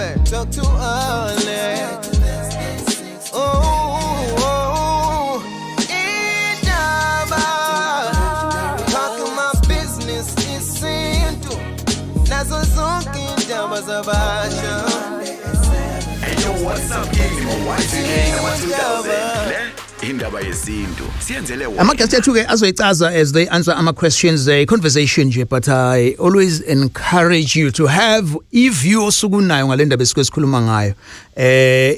back, talk too early. Oh, oh, indaba. Talking my business isintu. Nazo zonke indaba zabasha. Hey yo, what's up game Y2K nama 2000 le indaba yesintu siyenzele wena. Ama-guest ethu ke azoyichaza as they answer ama-questions, a conversation nje, but I always encourage you to have i-view osuke unayo ngale ndaba esisuke sikhuluma ngayo.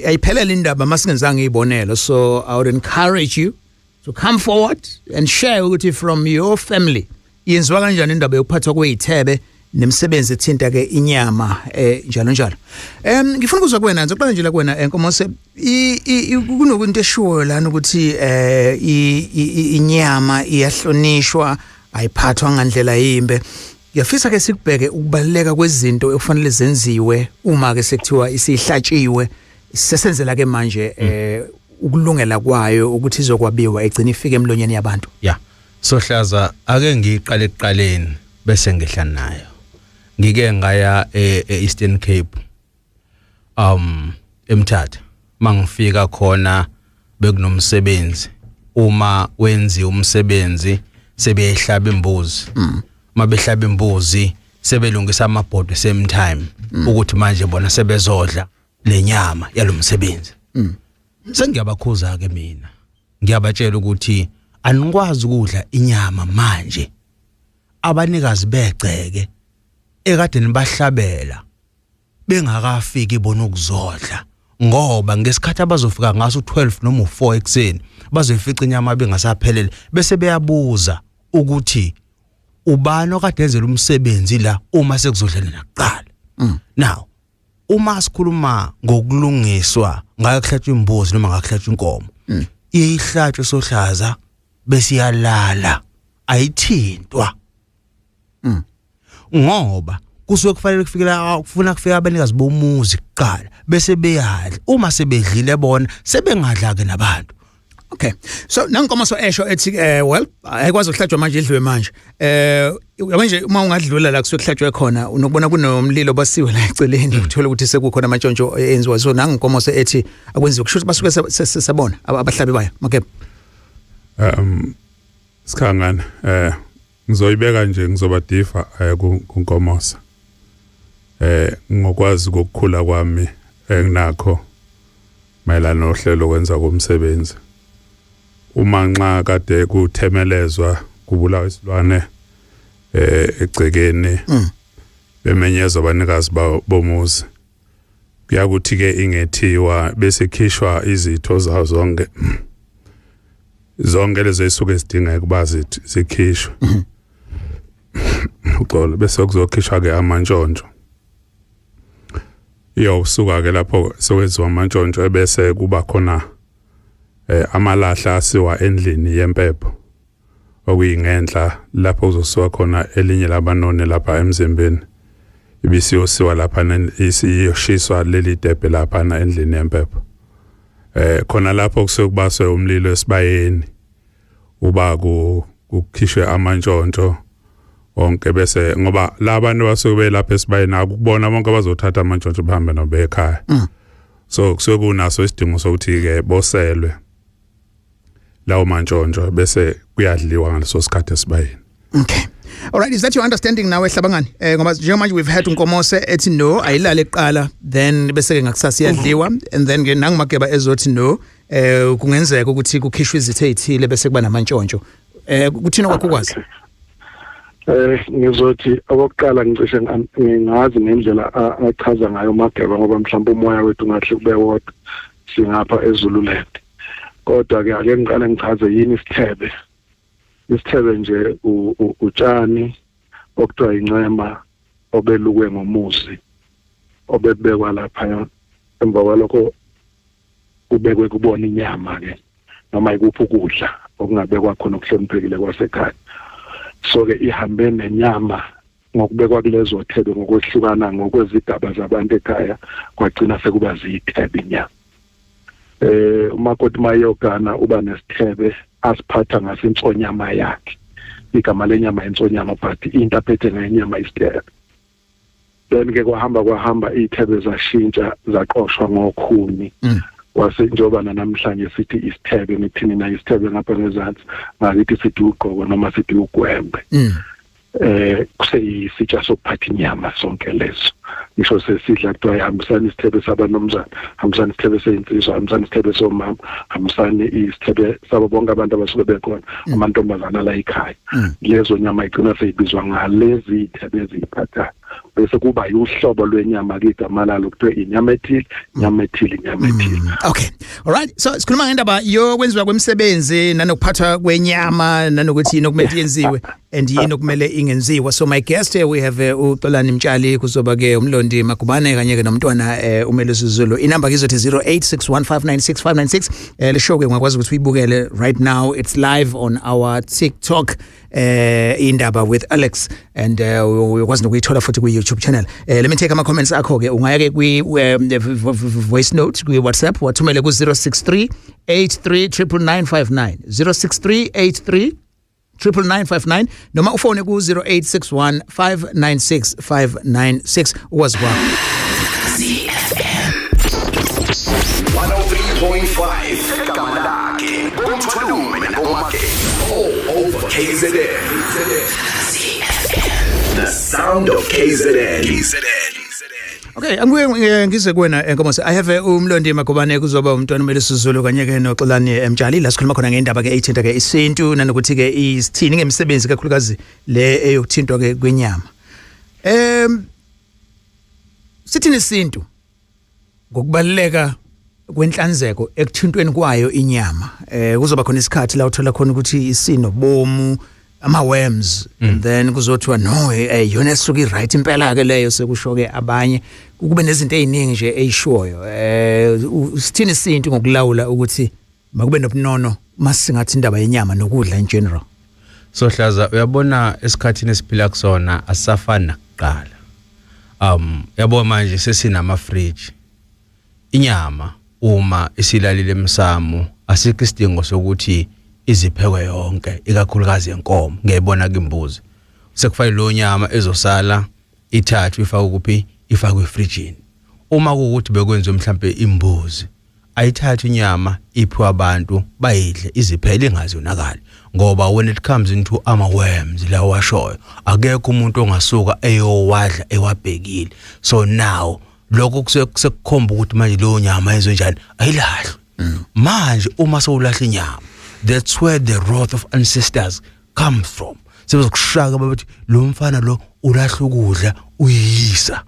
Ayiphelele indaba masingenzanga izibonelo, so I would encourage you to come forward and share ukuthi from your family yenziwa kanjani indaba yokuphathwa kwezithebe nemisebenzi ethinta ke inyama, njalo njalo. Ngifuna ukuzwa kuwena, ngizoqala nje la kuwena, Nkomose, kunokunto eshiwoyo lana ukuthi inyama iyahlonishwa, ayiphathwa ngandlela yimbe. Ngiyafisa ke sikubheke ukubaluleka kwezinto ekufanele zenziwe uma ke sekuthiwa isihlatshiwe, sesenzela ke manje ukulungela kwayo ukuthi izokwabiwa, egcina ifike emlonyeni yabantu. Ya, sohlaza, ake ngiqale ekuqaleni bese ngehla nayo. Ngike ngaya e-Eastern Cape, eMthatha. Mangifika khona bekunomsebenzi. Uma wenziwa umsebenzi sebehlaba imbuzi, mabehlaba imbuzi sebelungisa amabhodwe same time ukuthi manje bona sebezodla lenyama yalomsebenzi. Sengiyabakhuza ke mina, ngiyabatshela ukuthi anikwazi ukudla inyama manje abanikazi begceke ekade nibahlabela bengakafiki bona ukuzodla, ngoba ngesikhathi abazofika ngaso 12 noma u4 ekseni bazoyifica inyama bengasaphelele, bese beyabuza ukuthi ubani okade enzela umsebenzi la uma sekuzodlela nakuqala. Now uma sikhuluma ngokulungiswa ngayo kuhlatshwa imbuzi noma ngakuhlatshwa inkomo, iyihlatshwe sohlaza bese iyalala, ayithintwa, ngoba kusuke kufanele kufikela kufuna kufika abanikazi bomuzi kuqala bese beyadla. Uma sebedlile bona sebengadla ke nabantu. Okay. So nanginkomo esho ethi well, ayikwazi ukuhlatshwa manje, idliwe manje. Yabo nje, uma ungadlula la kusuke kuhlatshwe khona unokubona kunomlilo basiwe la eceleni, uthola ukuthi sekukhona amantshontsho enziwa. So nanginkomo ethi akwenziwe, kusho ukuthi basuke sebona abahlabi bayo. Makebe. Sikhangana, ngizoyibeka nje, ngizoba differ kuNkomosa. Ngokwazi kokukhula kwami enginakho mayelana nohlelo kwenza komsebenzi. Uma nxa kade kuthemelezwa kubulawa isilwane egcekeni, bemenyezwa abanikazi bomuzi, kuyakuthi ke ingethiwa bese khishwa izitho zawo zonke zonke lezo esuke zidingeka kuba zikhishwe, uxolo, bese kuzokhishwa ke amantshontsho. Iyo usuka ke lapho sekwenziwa amantshontsho, ebese kuba khona amalahla asiwa endlini yempepho okuyingenhla lapho kuzosuka khona elinye labanoni lapha emzimbeni, ibisiyosiwa lapha, isiyoshiswa leli debhe lapha endlini yempepho. Khona lapho kusuke kubaswe umlilo esibayeni, uba kukhishwe amantshontsho onke, bese ngoba labantu basuke belapha esibayeni akubona bonke abazothatha amantshontsho bahambe nabo ekhaya. So kusuke kunaso isidingo sokuthi ke boselwe lawo mantshontsho bese kuyadliwa ngaleso sikhathi esibayeni. Okay. All right, is that your understanding now, ehlabangani? Ngoba njengamanje we've had uNkomose ethi no, ayilale eqala, then bese ke ngakusasa iyadliwa, and then ke nangumageba ezothi no, kungenzeka ukuthi kukhishwe izitho ezithile bese kuba namantshontsho. Kuthina kwakho kwazi. Ngizothi okokuqala ngicishe ngingazi ngendlela achaza ngayo Mageba, ngoba mhlawumbe umoya wethu ungahle kube wodwa singapha eZululand. Kodwa ke ake ngiqale ngichaze yini isithebe. Isithebe nje utshani okuthiwa incema obelukwe ngomuzi obebekwa lapha, emva kwalokho kubekwe kubona inyama ke noma ikuphi ukudla okungabekwa khona okuhloniphekile kwasekhaya. So ke ihambe nenyama ngokubekwa kulezo thebe ngokwehlukana ngokwezigaba zabantu ekhaya, kwagcina sekuba ziyithebe inyama. Umakoti mayogana uba nesithebe asiphatha ngasinsonyama yakhe. Igama lenyama insonyama, but into aphethe ngenyama isithebe. Then ke kwahamba kwahamba, iy'thebe zashintsha, zaqoshwa ngokhuni. Kwase njengoba namhlanje sithi isithebe, nithini na isithebe ngapha ngezansi ngakithi sithi ugqoko noma sithi ugwembe. Kuseyisitsha sokuphatha inyama sonke leso. Ngisho sesidla kuthiwa hambisani isithebe sabanomzana, hambisani isithebe seyinsizwa, hambisani isithebe somama, hambisani isithebe sabo bonke abantu abasuke bekhona, amantombazana la ekhaya. Lezo nyama igcina seyibizwa ngalezi iy'thebe eziyiphathayo, bese kuba uhlobo lwenyama ke igama lalo kuthiwe inyama ethile, inyama ethile, inyama ethile. Okay, all right, so sikhuluma ngendaba yokwenziwa kwemisebenzi nanokuphathwa kwenyama, nanokuthi yini okumele yenziwe and yini okumele ingenziwa. So my guest here, we have uXolani Mtshali, kuzoba ke uMlondi Magubane, kanye ke nomntwana uMelusi Zulu. Inamba kizothi 0861596596. Le show ke ungakwazi ukuthi uyibukele right now, it's live on our TikTok, Indaba with Alex, and uyakwazi nokuyithola futhi ku YouTube channel. Let me take ama comments akho ke. Ungaya ke kwi voice note kwi WhatsApp, wathumele ku 063 83 99959, 063 83 99959, noma ufone ku 0861 596 596, ukwazi kwakho. ZFM 103.5, igama lakhe uMthwalume noMake, all over KZN. ZFM, the sound of KZN. KZN. Okay, angibuye ngize kuwena, Nkomosi. I have uMlondi Magubane, kuzoba umntwana uMelusi Zulu, kanye ke noXolani Mtshali, la sikhuluma khona ngendaba ke ethinta ke isintu, nanokuthi ke isithini ngemisebenzi, kakhulukazi le eyokuthintwa ke kwenyama. Sithini isintu ngokubaluleka kwenhlanzeko ekuthintweni kwayo inyama? Kuzoba khona isikhathi la uthola khona ukuthi isinobomu, ama worms, and then kuzothiwa no, yona esuka i-right impela ke leyo, sekusho ke abanye, kube nezinto eziningi nje eyishoyo. Sithini isintu ngokulawula ukuthi makube nobunono masingathi indaba yenyama nokudla in general? Sohlaza, uyabona, esikhathini esiphila kusona asafani nakuqala. Yabo, manje sesinama fridge. Inyama uma isilalile emsamo, asikho isidingo sokuthi iziphekwe yonke, ikakhulukazi yenkomo. Ngiyayibona kimbuzi, sekufanele lo nyama ezosala ithathwe ifakwe kuphi? Ifakwe efrijini. Uma kuwukuthi bekwenziwe mhlambe imbuzi, ayithathwe inyama iphiwe abantu bayidle iziphele, ingazonakali, ngoba when it comes into ama worms la washoyo, akekho umuntu ongasuka eyowadla ewabhekile. So now lokho kusekukhomba ukuthi manje leyo nyama yenziwe njani, ayilahlwe. Manje uma sewulahla inyama, that's where the wrath of ancestors comes from. Sebezokushaka bathi lo mfana lo ulahla ukudla, uyisa,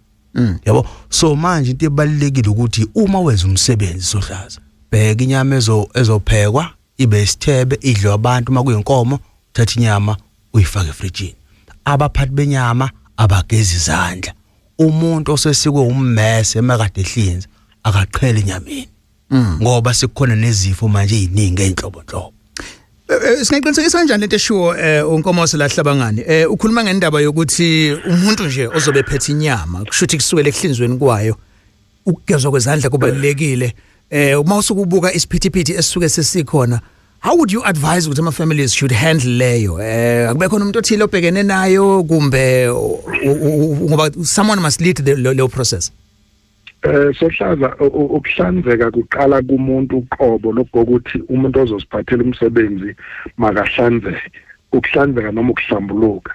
yabo. So manje into ebalulekile ukuthi uma wenza umsebenzi, sohlaza, bheka inyama ezophekwa ibe isithebe, idliwe abantu. Uma kuyinkomo, uthatha inyama uyifake efrijini. Abaphathi benyama abagezi izandla. Umuntu osesikwe ummese emakade ehlinza akaqhele enyameni, ngoba sekukhona nezifo manje eziningi enhlobonhlobo. Singayiqinisekisa kanjani lento eshiwo uNkomosi lahlabangani? Ukhuluma ngendaba yokuthi umuntu nje ozobe ephethe inyama, kusho ukuthi kusukela ekuhlinzweni kwayo, ukugezwa kwezandla kubalulekile. Uma usukubuka isiphithiphithi esisuke sesikhona, how would you advise ukuthi ama families should handle leyo? Akube khona umuntu othile obhekene nayo, kumbe ngoba someone must lead the leyo process? Sohlaza, ukuhlanzeka kuqala kumuntu uqobo, lokuthi umuntu ozosiphathela umsebenzi makahlanzeke. Ukuhlanzeka noma ukuhlambuluka,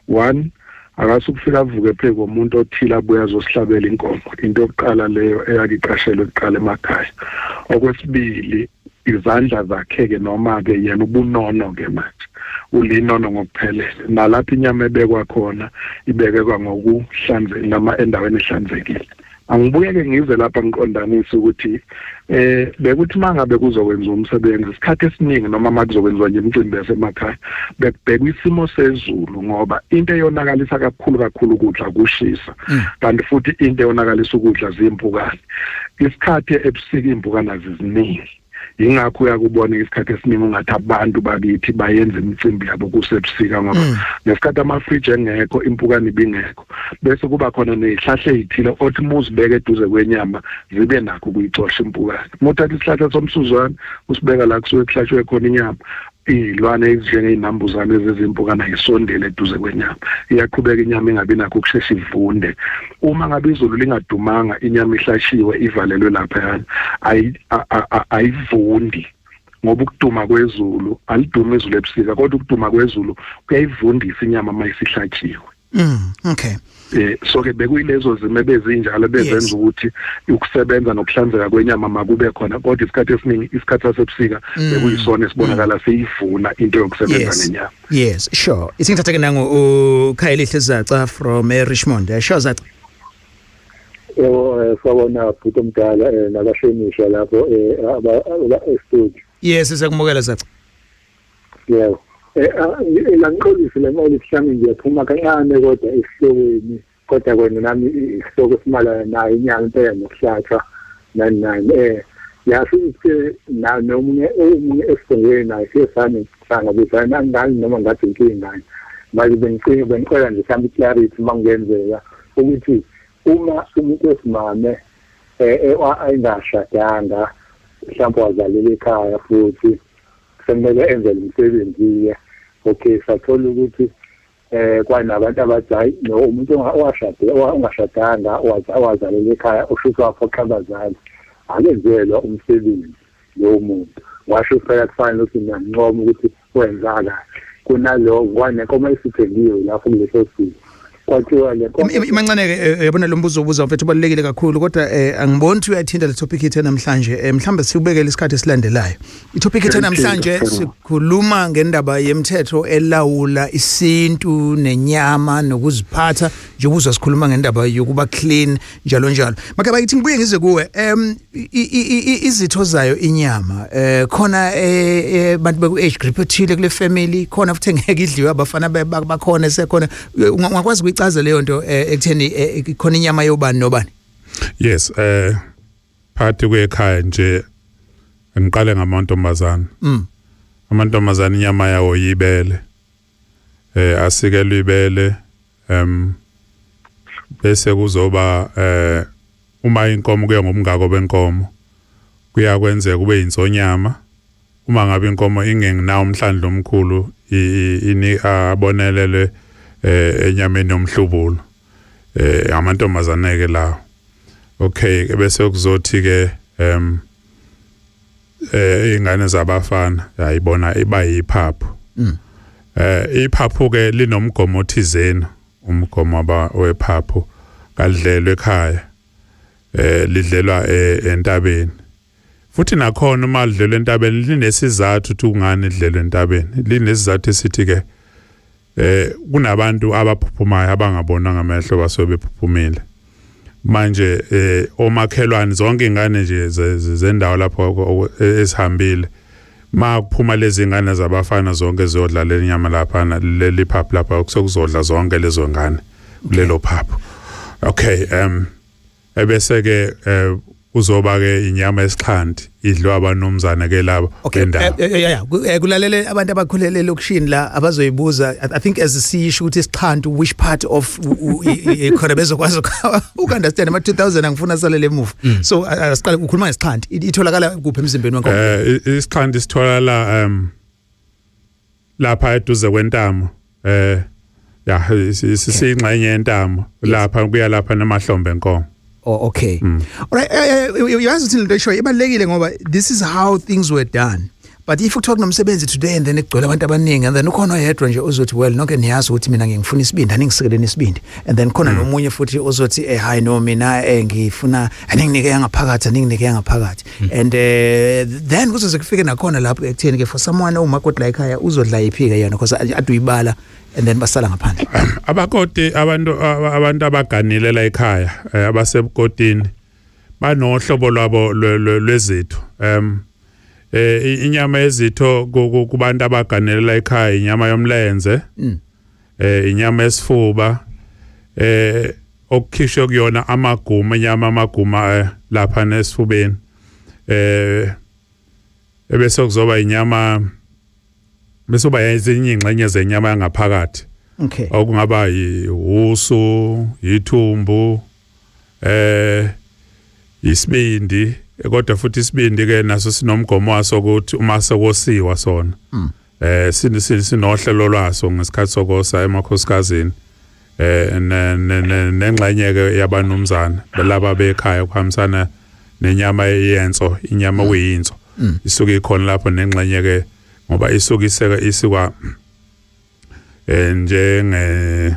one, akasukufika avuke phezu komuntu othile abuye azosihlabela inkomo. Into yokuqala leyo eyake iqashelwe kuqala emakhaya. Okwesibili, izandla zakhe ke, noma ke yena ubunono ke, manje ulinono ngokuphelele. Nalapho inyama ebekwa khona ibekekwa ngokuhlanzeka noma endaweni ehlanzekile. Angibuye-ke ngize lapha ngiqondanise ukuthi bekuthi mangabe kuzokwenziwa umsebenzi isikhathi esiningi, noma uma kuzokwenziwa nje imicimbi yasemakhaya, bekubhekwa isimo sezulu, ngoba into eyonakalisa kakhulu kakhulu ukudla kushisa, kanti futhi into eyonakalisa ukudla zimpukane. Isikhathi ebusika iy'mpukane aziziningi, ingakho uyakubona isikhathi esiningi ungathi abantu bakithi bayenza imicimbi yabo kusebusika, ngoba ngesikhathi amafriji engekho, impukane ibingekho. Bese kuba khona ney'hlahla ey'thile othi uma uzibeka eduze kwenyama zibe nakho ukuyixosha impukane. Uma uthatha isihlahla somsuzwane usibeka la kusuke kuhlatshwe khona inyama. Iy'lwane ezinjengey'nambuzane ezezimpukane ayisondele eduze kwenyama, iyaqhubeka inyama ingabi nakho ukusheshe ivunde. Uma ngabe izulu lingadumanga, inyama ihlashiwe ivalelwe laphayana, ayivundi, ngoba ukuduma kwezulu, alidumi izulu ebusika, kodwa ukuduma kwezulu kuyayivundisa inyama uma isihlatshiwe. Okay. So ke bekuyilezo zimo ebezinjalo bezenza ukuthi ukusebenza nokuhlanzeka kwenyama makube khona, kodwa isikhathi esiningi isikhathi sasebusika bekuyisona esibonakala seyivuna into yokusebenza ngenyama. Yes, sure. Isingithatha ke nangu uKhayelihle Zaca from Richmond. Sure Zaca. Yebo, sawubona bhuti omdala nabashonishwa lapho e-studio. Yes, siyakumukela Zaca. Yebo. Langiqolise le mali mhlawumbe ngiyaphuma kancane kodwa esihlokweni, kodwa kwena nami isihloko esimalana nayo inyama impela nokuhlatshwa nani nani. Yasho ukuthi nomunye omunye esifundweni naye siyefana sihlangabezana, angazi noma ngathi inkinga manje bengicela nje mhlawumbe i-clarity uma kungenzeka ukuthi uma umuntu wesimame engashadanga mhlawumbe wazalela ekhaya futhi sekumele enze lo msebenzi-ke, okay, sathola ukuthi kwanabantu abathi hayi no, umuntu owashade ongashadanga owazalela ekhaya ushuthi waphoqa abazali, akenzelwa umsebenzi lowo muntu. Washo phela kufanele ukuthi ngiyancoma ukuthi wenza kahle kunalowo kwanenkomo esithengiwe lapho kuleso simo. Kwathiwa le nkomo Imancane-ke, yabona lo mbuzo obuza mfethu ubalulekile kakhulu, kodwa angiboni ukuthi uyathinta le topic ethe namhlanje. Mhlawumbe siubekele isikhathi esilandelayo. I-topic ethe namhlanje sikhuluma ngendaba yemthetho elawula isintu nenyama nokuziphatha, njengoba sikhuluma ngendaba yokuba clean njalo njalo. Makaba ithi ngibuye ngize kuwe, izitho zayo inyama, khona abantu beku age group ethile kule family, khona futhi ngeke idliwe abafana bakhona sekhona, ungakwazi ukuyichaza leyo nto ekutheni khona inyama yobani nobani? Yes, phakathi kwekhaya nje ngiqale ngamantombazana. Amantombazana inyama yawo yibele. Asikelwe ibele, bese kuzoba uma inkomo kuya ngomngako benkomo kuyakwenzeka kube insonyama. Uma ngabe inkomo ingenawo umhlandlo omkhulu ini abonelele enyameni yomhlubulo, amantombazane ke lawo. Okay, bese kuzothi ke ingane zabafana ayibona iba yiphaphu. Iphaphu ke linomgomo othizeni, umgomo wephaphu kalidlelwe ekhaya, lidlelwa entabeni. Futhi nakhona uma lidlelwe entabeni linesizathu ukuthi kungani lidlelwe entabeni. Linesizathu esithi ke kunabantu abaphuphumayo abangabonwa ngamehlo basuke bephuphumile. Manje omakhelwane zonke ingane nje zendawo lapho esihambile, makuphuma lezi ngane zabafana zonke ziyodlala inyama lapha leli phaphu lapha, kusokuzodla zonke lezo ngane kulelo phaphu. Okay, ebese ke kuzoba ke inyama esixhanti idliwa abanomzana ke labo bendawo. Yeah, kulalele abantu abakhulele elokishini la abazoyibuza. I think as sisho ukuthi isixhanti which part of khona bezokwazi uku-understand ama 2000 angifuna salele emuva. So asiqale ukukhuluma ngesixhanti, itholakala kuphi emzimbeni wenkomo? Isixhanti sitholakala lapha eduze kwentamo. Ya sisingxenye yentamo lapha kuya lapha nemahlombe enkomo. Oh, okay. All right, uyazi ukuthi lento eshoyo ibalulekile ngoba this is how things were done. But if kuthiwa kunomsebenzi today and then kugcwele abantu abaningi and then ukhona oyedwa nje ozothi well nonke niyazi ukuthi mina ngifuna isibindi, aningisekeleni isibindi, and then khona nomunye futhi ozothi hayi no mina ngifuna aninginike yangaphakathi, aninginike yangaphakathi, and then kuzoze kufike nakhona lapho ekutheni ke for someone owumakoti la ekhaya uzodla yiphi ke yena, because ade uyibala and then basala ngaphandle. Abakoti, abantu abaganile la ekhaya, abasebukotini banohlobo lwabo lwezitho. Inyama yezitho kubantu abaganele la ekhaya inyama yomlenze, inyama yesifuba, okukhishwe kuyona amaguma, inyama amaguma lapha nesifubeni, ebese kuzoba inyama, bese kuba ezinye ingxenye zenyama yangaphakathi. Okungaba usu, ithumbu, isibindi, kodwa futhi isibindi ke naso sinomgomo waso ukuthi uma sekosiwa sona Sinohlelo lwaso ngesikhathi sokosa emakhosikazini, nengxenye ke yabanumzana belaba bekhaya, kuhambisana nenyama yenso, inyama kuyinso isuke ikhona lapho, nengxenye ke ngoba isuke iseka isikwa njenge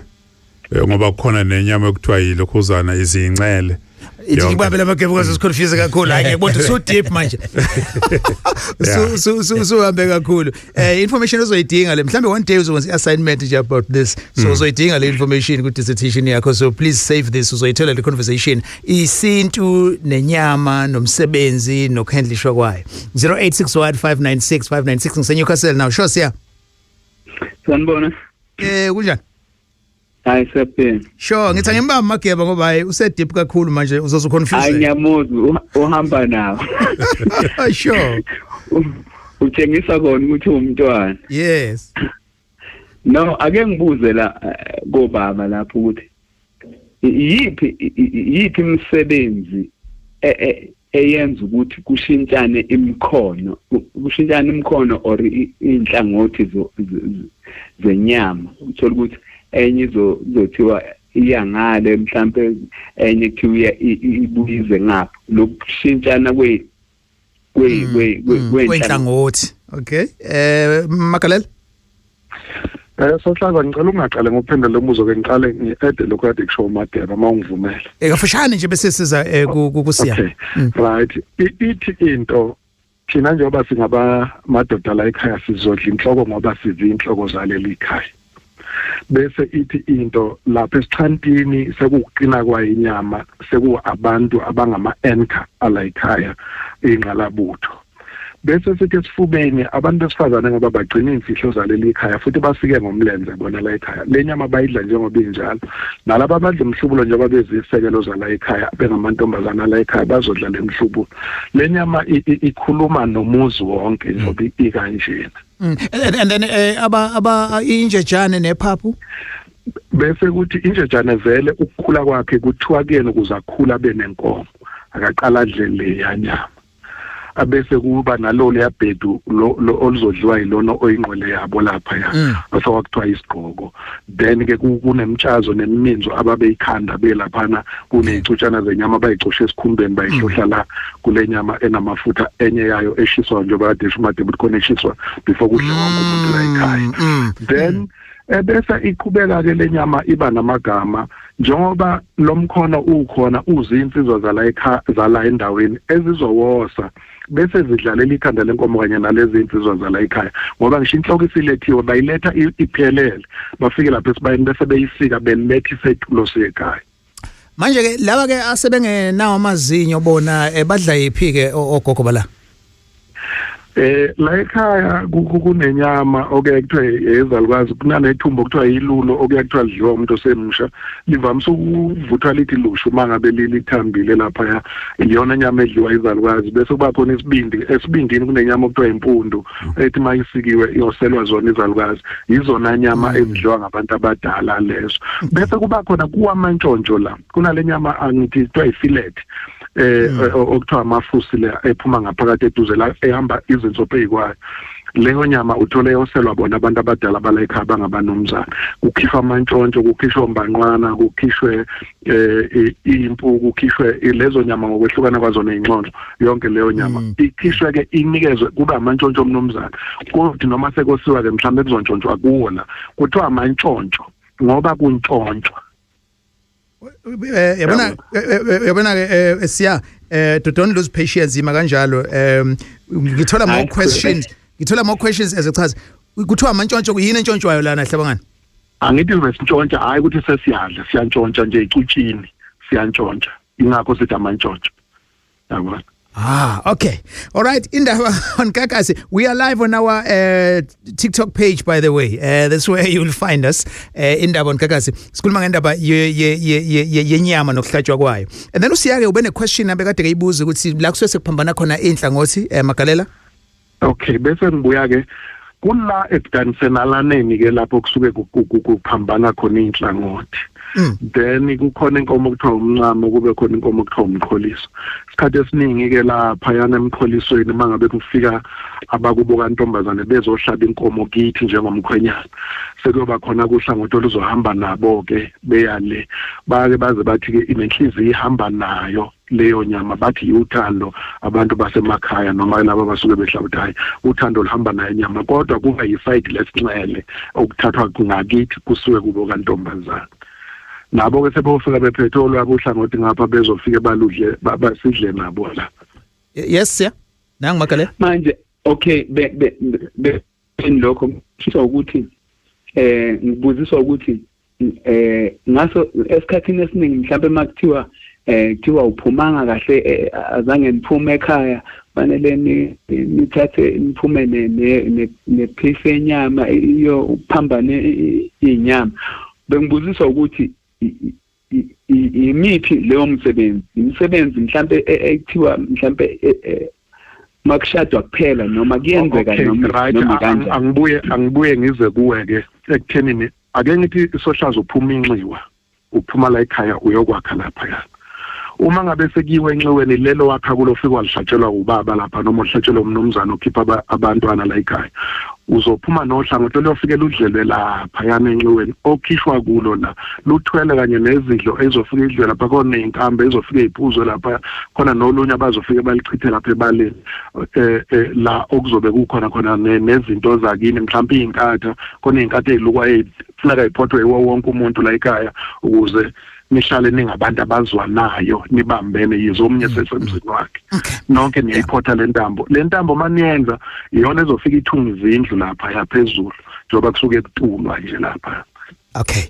ngoba kukhona nenyama ekuthiwa yilokhuzana, izincele. Ithi Yonke. Ngibambe lamagebe kwaze siconfuse kakhulu. Hayi, ngiyabona so deep manje. Su hambe kakhulu. Information ozoyidinga le, mhlambe one day uzokwenza i-assignment nje about this. So uzoyidinga le information ku dissertation yakho, so please save this, uzoyithola le conversation, isintu nenyama nomsebenzi nokuhandlishwa kwayo. 0861596596. Ngise Newcastle now. Sure, siya. Sanibona. Kunjani? Hayi, siyaphila. Sure, ngithi angimbamba Mageba ngoba hayi, use deep kakhulu manje, uzozu Hayi, confuse. ngiyamuzwa uhamba nawo. Utshengisa kona ukuthi umntwana. No, ake ngibuze la kobaba lapho ukuthi yiphi imisebenzi eyenza ukuthi kushintshane imikhono, kushintshane imikhono or inhlangothi zenyama, uthola ukuthi enye izothiwa iya ngale, mhlambe enye kuthiwa ibuyize ngapha, lokushintshana kwe kwe kwe kwe Kwenhlangothi. Okay, Magalela. Sohlaza, ngicela ungaqale ngokuphendula lo mbuzo ke, ngiqale ngi-add lokho kade kusho uMageba, uma ungivumela. Kafushane nje bese siza kusiya. Okay, right. Ithi into, thina njengoba singaba madoda la ekhaya sizodla inhloko ngoba sizinhloko zaleli khaya. Bese ithi into lapha esixhantini sekuqina kwayinyama, seku abantu abangama anchor ala ekhaya, ingqalabutho. Bese sithi esifubeni abantu besifazane, ngoba bagcina imfihlo zaleli khaya futhi bafike ngomlenze bona la ekhaya, le nyama bayidla njengoba injalo. Nalaba abadla umhlubulo, njengoba bezisekelo zala ekhaya, bengamantombazana la ekhaya, bazodla le mhlubulo. Le nyama ikhuluma nomuzi wonke njengoba ikanjena. And then aba injejane nephaphu? Bese kuthi injejane vele ukukhula kwakhe kuthiwa kuyena ukuze akhula benenkomo akaqala adle leya nyama, abese kuba nalo leyabhedu lo oluzodliwa yilona oyingqwele yabo lapha ya osewakuthiwa isigqoko. Then ke kunemtshazo nemiminzo ababeyikhanda belaphana, kuney'cutshana zenyama abayicoshe esikhumbeni, bayihlohla la kule nyama enamafutha, enye yayo eshiswa njengoba kade esho uMadebe ukuthi khona eshiswa before kudle wonke umuntu la ekhaya. Then ebese iqhubeka ke le nyama iba namagama, njengoba lo mkhono ukhona uzinsizwa zala ekhaya, zala endaweni ezizowosa, bese zidlalela ikhanda lenkomo kanye nalezi insizwa zala ekhaya, ngoba ngisho inhloko isilethiwe, bayiletha iphelele, bafike lapha esibayeni bese beyisika, beletha isethulo sekhaya. Manje ke laba ke asebengenawo amazinyo bona badla yiphi ke ogogo bala? La ekhaya kunenyama okuye kuthiwe ezalukazi, kunanethumbo kuthiwa yilulo, okuye kuthiwa lidliwa umuntu osemusha, livamise ukuvuthwa lithi lushu uma ngabe lithambile laphaya, iyona nyama edliwa izalukazi. Bese kuba khona isibindi, esibindini kunenyama okuthiwa impundu, ethi uma isikiwe iyoselwa zona izalukazi, yizona nyama ezidliwa ngabantu abadala lezo. Bese kuba khona kuwamantshontsho la kunale nyama angithi kuthiwa i-fillet, okuthiwa amafusi le ephuma ngaphakathi eduze la ehamba izinso phezu leyo nyama, uthole yoselwa bona abantu abadala bala ekhaya bangabanomzana. Kukhishwa amantshontsho, kukhishwe umbanqwana, kukhishwe impu, kukhishwe lezo nyama ngokwehlukana kwazo ney'nxonxo, yonke leyo nyama ikhishwe ke inikezwe kube amantshontsho omnumzana. Kuthi noma sekosiwa ke mhlawumbe kuzontshontshwa kuwo la, kuthiwa amantshontsho ngoba kuntshontshwa. Yabona ke, siya, don't lose patience, ima kanjalo. Ngithola more Hayi, questions, ngithola more questions ezichaza kuthiwa amantshontsho, yini entshontshwayo lana hlabangani? Angithi besintshontsha, hayi ukuthi sesiyadla, siyantshontsha nje icutshini, siyantshontsha, ingakho sithi amantshontsho, yabona. Ah, okay. All right, Indaba on Gagasi. We are live on our TikTok page, by the way. That's where you'll find us. Indaba on Gagasi. Sikhuluma ngendaba ye yenyama nokuhlatshwa kwayo. And then usiyake ube ne question abekade keyibuza ukuthi la kusuke sekuphambana khona inhlangothi, Magalela. Okay, bese ngibuya ke kula ekudanisenalaneni ke lapho kusuke kuphambana khona inhlangothi. Then kukhona inkomo okuthiwa umncamo, kube khona inkomo okuthiwa umqholiso. Isikhathi esiningi ke lapha yana emqholisweni mangabe kufika abakubo kantombazane bezohlaba inkomo kithi njengomkhwenyana, sekuyoba khona kuhlangothi oluzohamba nabo ke beya le, bake baze bathi ke inenhliziyo ihamba nayo leyo nyama, bathi uthando abantu basemakhaya noma laba abasuke behlaba ukuthi hayi uthando luhamba nayo inyama, kodwa kuba yiside lesinxele okuthathwa ngakithi kusuke kubo kantombazana. Nabo ke sebofika bephethe olwabo uhlangothi ngapha bezofike baludle basidle nabo la. Yes, yeah. Nangu Magalela. Manje okay, be lokho kusho ukuthi ngibuziswa ukuthi ngaso esikhathini esiningi mhlawumbe makuthiwa kuthiwa uphumanga kahle, azange niphume ekhaya, fanele nithathe niphume ne piece enyama iyo uphambane inyama. Bengibuziswa ukuthi imiphi leyo msebenzi, imisebenzi mhlambe ekuthiwa mhlambe makushadwa kuphela noma kuyenzeka noma kanjani? Angibuye ngize kuwe ke ekuthenini, ake ngithi isohlaza uphuma inxiwa, uphuma la ekhaya uyokwakha lapha ya. Uma ngabe sekuyiwe enxiweni lelo wakha kulo fika walihlatshelwa ubaba lapha noma uhlatshelwa umnumzana okhipha abantwana la ekhaya, uzophuma nohlangothi oluyofike ludlelwe lapha yana enxiweni okhishwa kulo la, luthwele kanye nezidlo ezofika idlwe lapha, khona ney'nkambi ezofike iphuzwe lapha, khona nolunye abazofike balichithe lapha ebaleni la okuzobe kukhona khona nezinto zakini, mhlawumbe iy'nkatha, khona iy'nkatha ey'lukwa ey'funeka y'phothwe yiwo wonke umuntu la ekhaya ukuze nihlale ningabantu abazwanayo nibambene, yize omunye sesemzini wakhe. Nonke niyayiphotha le ntambo. Le ntambo maniyenza iyona ezofika ithunga izindlu lapha yaphezulu njengoba kusuke kutulwa nje lapha. Okay.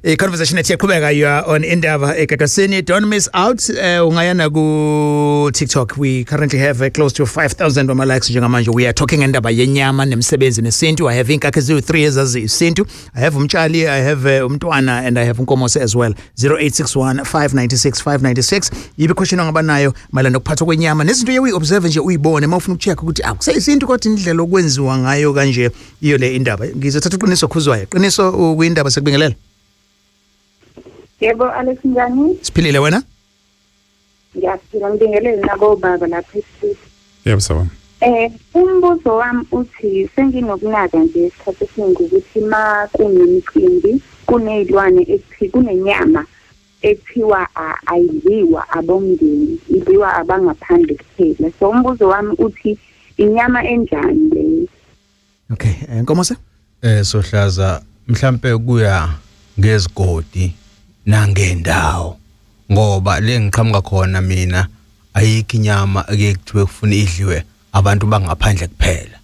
A conversation ethi yaqhubeka, you are on Indaba eGagasini. Don't miss out. Ungayana ku TikTok. We currently have close to 5000 wama likes njengamanje. We are talking indaba yenyama nemsebenzi nesintu. I have inkakhe eziwu 3 ezazi isintu. I have umtshali, I have umntwana and I have unkomose as well. 0861 596 596. Yibe question ongaba nayo mayelana nokuphathwa kwenyama nezinto uye uyi-observe nje uyibone mawufuna ukucheck ukuthi akuseyisintu kodwa indlela okwenziwa ngayo kanje iyo le indaba. Ngizothatha uqiniso khuzwayo. Qiniso kuyindaba sekubingelela. Yebo Alex, njani? Siphilile, wena? Ngiyaphila, ngibingelele nabo baba lapha esitudio. Yebo sawubona. Umbuzo wami uthi senginokunaka nje isikhathi esiningi ukuthi ma kunemicimbi kuney'lwane ethi kunenyama ekuthiwa ayidliwa abomndeni, idliwa abangaphandle kuphela. So umbuzo wami uthi inyama enjani leyo? Okay, Nkomose? Sohlaza mhlambe kuya ngezigodi nangendawo, ngoba le ngiqhamuka khona mina ayikho inyama eke kuthiwe kufuna idliwe abantu bangaphandle kuphela,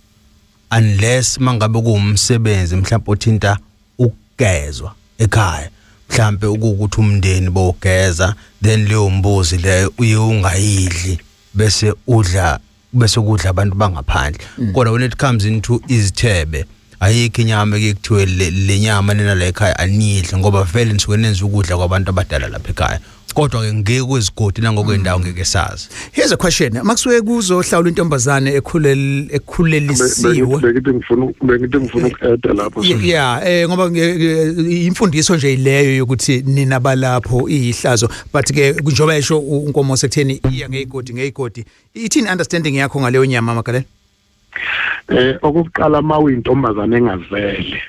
unless mangabe kuwumsebenzi mhlawumbe othinta ukugezwa ekhaya, mhlambe ukuthi umndeni bowugeza, then leyo mbuzi leyo uye ungayidli bese udla bese kudla abantu bangaphandle. Kodwa when it comes into izithebe, ayikho inyama eke kuthiwe le nyama lena la ekhaya anidle, ngoba vele nisuke nenza ukudla kwabantu abadala lapha ekhaya. Kodwa ke ngeke kwezigodi nangokwendawo ngeke sazi. Here's a question. Makusuke kuzohlawula intombazane ekhulelisiwe. Bengithi ngifuna uku-adda lapho. Yeah, ngoba imfundiso nje ileyo yokuthi nina balapho iyihlazo, but ke njengoba esho unkomo sekutheni iya ngeyigodi ngeyigodi, ithini understanding yakho ngaleyo nyama, Magalela? Okokuqala, uma uyintombazane engazele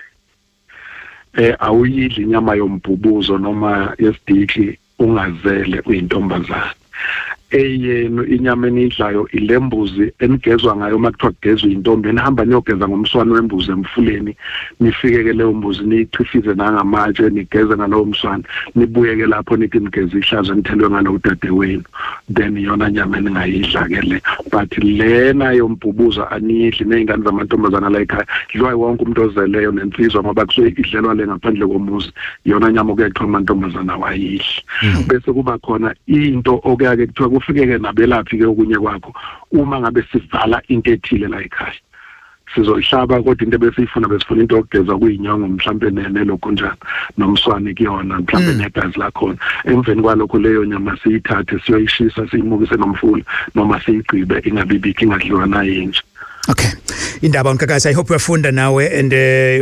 awuyidli inyama yombhubuzo noma yesidiki ungazele uyintombazane. Eyenu inyama enidlayo ilembuzi enigezwa ngayo uma kuthiwa kugezwa intombi, enihamba niyogeza ngomswani wembuzi emfuleni, nifike ke leyo mbuzi niyichifize nangamatshe, nigeze ngalowo mswani, nibuye ke lapho nithi nigeze ihlazo enithelwe ngalo udadewenu. Then iyona nyama eningayidla ke le, but lena yombhubuzo aniyidli. Ney'ngane zamantombazana la ekhaya idliwa wonke umuntu ozeleyo nensizwa, ngoba kusuke idlelwa le ngaphandle komuzi. Iyona nyama okuye kuthiwa amantombazana wayidli. Bese kuba khona into okuyake kuthiwa kufike-ke nabelaphi-ke okunye kwakho, uma ngabe sivala into ethile la ekhaya sizoyihlaba, kodwa into ebesiyifuna besifuna into yokugeza kuyinyongo mhlampe nelokhu njani nomswane kuyona mhlampe negazi lakhona. Emveni kwalokho leyo nyama siyithathe siyoyishisa, siyimukise nomfula noma siyigqibe, ingabibikho, ingadliwa nayinja. Okay. Indaba unkakazi, I hope uyafunda nawe and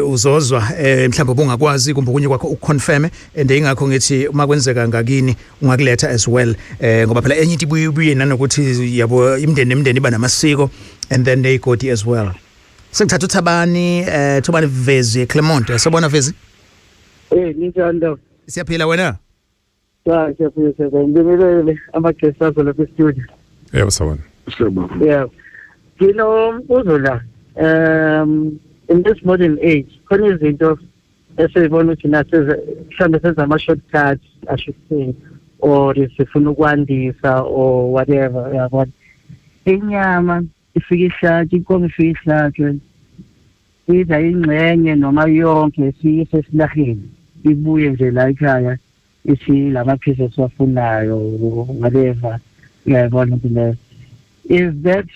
uzozwa mhlawumbe ubungakwazi kumbe okunye kwakho ukuconfirm, and ingakho ngithi uma kwenzeka ngakini ungakuletha as well, ngoba phela enye into ibuye ibuye nanokuthi yabo imindeni nemindeni iba namasiko and then neyigodi as well. Sengithatha uThabani, Thobani Vezi, Clement. Sabona Vezi. Ninjani lo? Siyaphila, wena? Cha, siyaphila, siyaphila. Ngibingelele ama-guest akho lapha e-studio. Yebo, sawubona. Yeah. Nginombuzo la. In this modern age, khona izinto esiyibona ukuthi nathi mhlawumbe senza ama-shortcuts, I should say, or sifuna ukwandisa or whatever, uyabona. Inyama ifike ihlatshwe, inkomo ifike ihlatshwe, idla ingxenye noma yonke siyise esilaheni, ibuye nje la ekhaya ithi lama-pieces esiwafunayo, whatever, uyayibona into leyo. Is that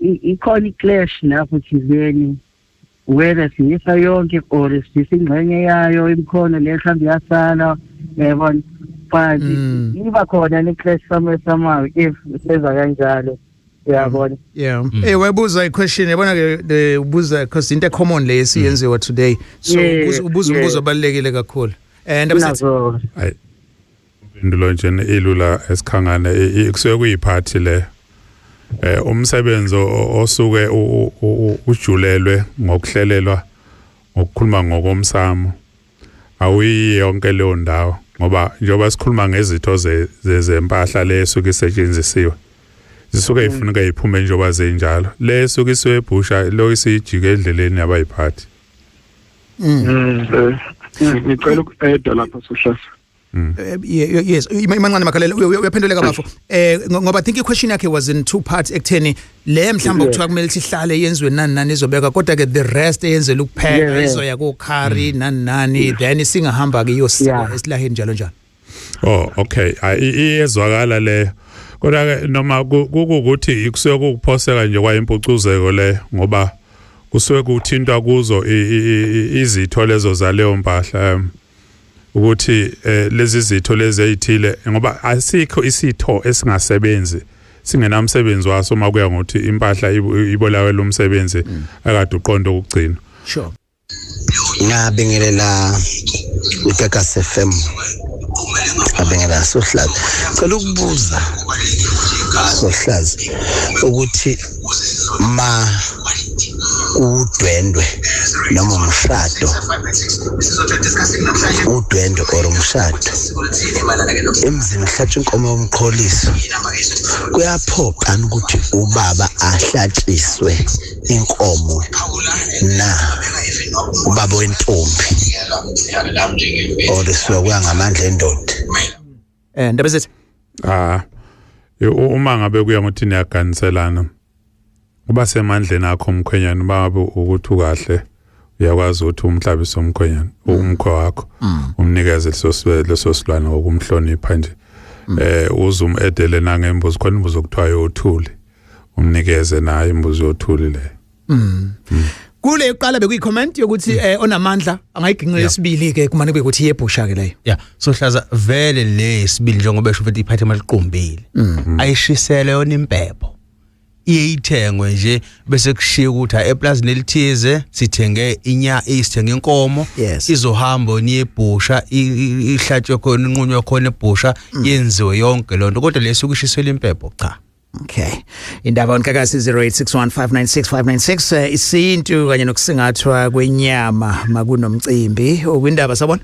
ikhona i-clash lapho thizeni, whether siyisa yonke or siyisa ingxenye yayo, imikhono le mhlawumbe iyasala, uyayibona, but iba khona ne-clash somewhere somehow if senza kanjalo, uyabona. Yeah. Eh, wayebuza i-question, yabona ke, ubuza because into common le esiyenziwa today. So ubuza umbuzo obalulekile kakhulu. And abese Nazo. Hayi, impendulo nje ilula esikhangane, kusuke kuyiphathi le umsebenzi osuke ujulelwe ngokuhlelelwa ngokukhuluma ngokomsamo awuyi yonke leyo ndawo, ngoba njengoba sikhuluma ngezitho zempahla le esuke isetshenzisiwe, zisuke ifuneka iphume njengoba zinjalo. Le esuke isuke ebhusha lo isijike endleleni abayiphathi. Ngicela uku-adda lapha, Sohlasa. Yes, imancane makhalela, uyaphenduleka bafo, ngoba I think i-question yakhe was in two parts, ekutheni le mhlawumbe kuthiwa kumele ihlale yenziwe nani nani izobeka, kodwa ke the rest eyenzela ukupheka izoya ko curry nani nani, then singahamba ke iyosika esilaheni njalo njalo. Oh, okay. Iyezwakala le. Kodwa ke noma kukuthi kusuke kukuphoseka nje kwayimpucuzeko le, ngoba kusuke kuthintwa kuzo izitho lezo zaleyo mpahla, ukuthi lezi zitho lezi ezithile, ngoba asikho isitho esingasebenzi singenamsebenzi waso uma kuya ngokuthi impahla ibolawela umsebenzi akade uqonda ukugcina. Ngabingelela iGagasi FM, ngabingelela Sohlazi. Cela ukubuza Sohlazi ukuthi ma udwendwe noma umshado, udwendwe or umshado emzini uhlatshwa inkomo yomqholiso, kuyaphoqa ukuthi ubaba ahlatshiswe inkomo na, ubaba wentombi, or suke kuya ngamandla endoda? Ndaba zethu. Ah, uma ngabe kuya ngokuthi niyaganiselana, uba semandleni akho umkhwenyana, uma ngabe ukuthi ukahle uyakwazi ukuthi umhlabise umkhwenyana, umkhwe wakho, umnikeze leso silwane ngokumhlonipha nje, uze umedele nangembuzi, khona imbuzi okuthiwa yothuli, umnikeze nayo imbuzi yothuli le. Kule yokuqala bekuyi-comment yokuthi onamandla angayiginqela esibili ke, kumane kube ukuthi iyebhusha ke leyo. Yeah, so hlaza vele le sibili, njengoba esho futhi iphathe imali iqumbile, ayishisele yona impepho, iye ithengwe nje bese kushiya ukuthi ha eplazini elithize sithenge inya, sithenge inkomo, izohamba niyebhusha, ihlatshwe khona, inqunywe khona ebhusha, yenziwe yonke lonto, kodwa leso kushisela impepho cha. Okay. Indaba onkakasi 0861596596, isintu kanye nokusingathwa kwenyama makunomcimbi. Okwindaba, sabona?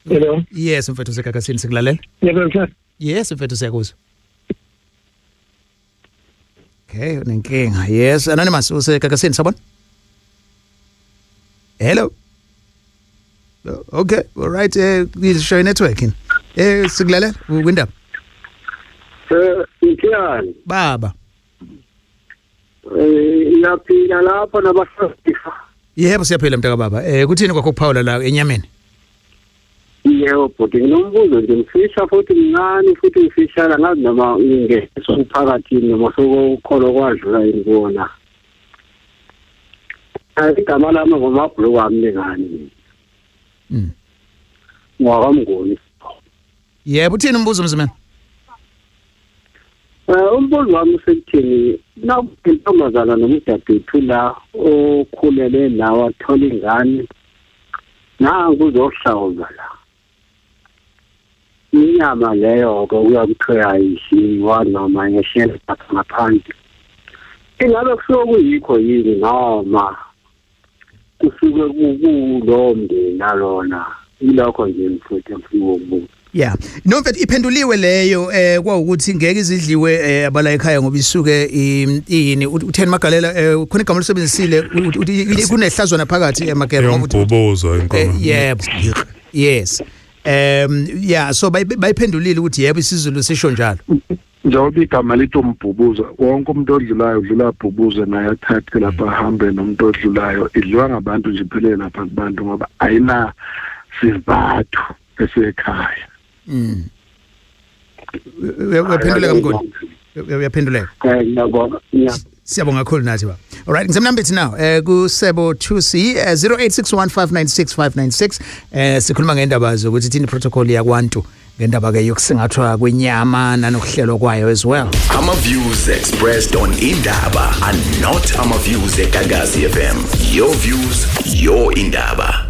Hello. Yes, mfethu sekakasini, sikulalela. Yebo, sir. Yes, mfethu, siyakuzwa. Okay, unenkinga. Yes, anonymous usekakasini, sabona? Hello. Okay, all right, show networking. Sikulalela kwindaba. Mthiyane. Baba. Iyaphila lapho nabahlonipha. Yebo, siyaphila mntaka baba. Kuthini kwakho ukuphawula la enyameni? Yebo bhuti, nginombuzo nje ngifisha futhi mncane futhi ngifishana, ngazi noma ngingeso umphakathini noma sokukhona kwadlula yini kuwona. Igama lami ngomabhuluku ami lengane. Ngwakamnguni. Yebo, uthini umbuzo mzimela? Umbuzo wami usekuthini, nawuntombazana nomdadewethu la okhulele la wathola ingane, nangu uzohlawula la. Inyama leyo ke uyakuthiwa ayidliwa noma yehlela ngaphandle. Ingabe kusuke kuyikho yini noma kusuke kulo mndeni nalona? Ilokho nje mfowethu engifuna ukubuza. Yeah. No, mfethu, iphenduliwe leyo, kwawukuthi ngeke izidliwe abala ekhaya ngoba isuke iyini, utheni Magalela, khona igama olisebenzisile, uthi kunehlazwana phakathi eMageba ngoba Yombhubuzo inkomo. Yebo. Yes. Yeah, so bayiphendulile ukuthi yebo, isiZulu sisho njalo. Njengoba igama lithi umbhubuzo, wonke umuntu odlulayo udlula abhubuze naye, athathe lapha ahambe nomuntu odlulayo. Idliwa ngabantu nje, iphelele lapha kubantu ngoba ayina sizathu esekhaya. Uyaphenduleka Mnguni? Uyaphenduleka? Ngiyabonga. Siyabonga kakhulu nathi baba. Alright, ngisemnambithi now. Kusebo 2C 0861596596, sikhuluma ngendaba zokuthi thini protocol yakwantu ngendaba ke yokusingathwa kwenyama nanokuhlelwa kwayo as well. Ama views expressed on Indaba are not ama views eGagasi FM. Your views, your Indaba.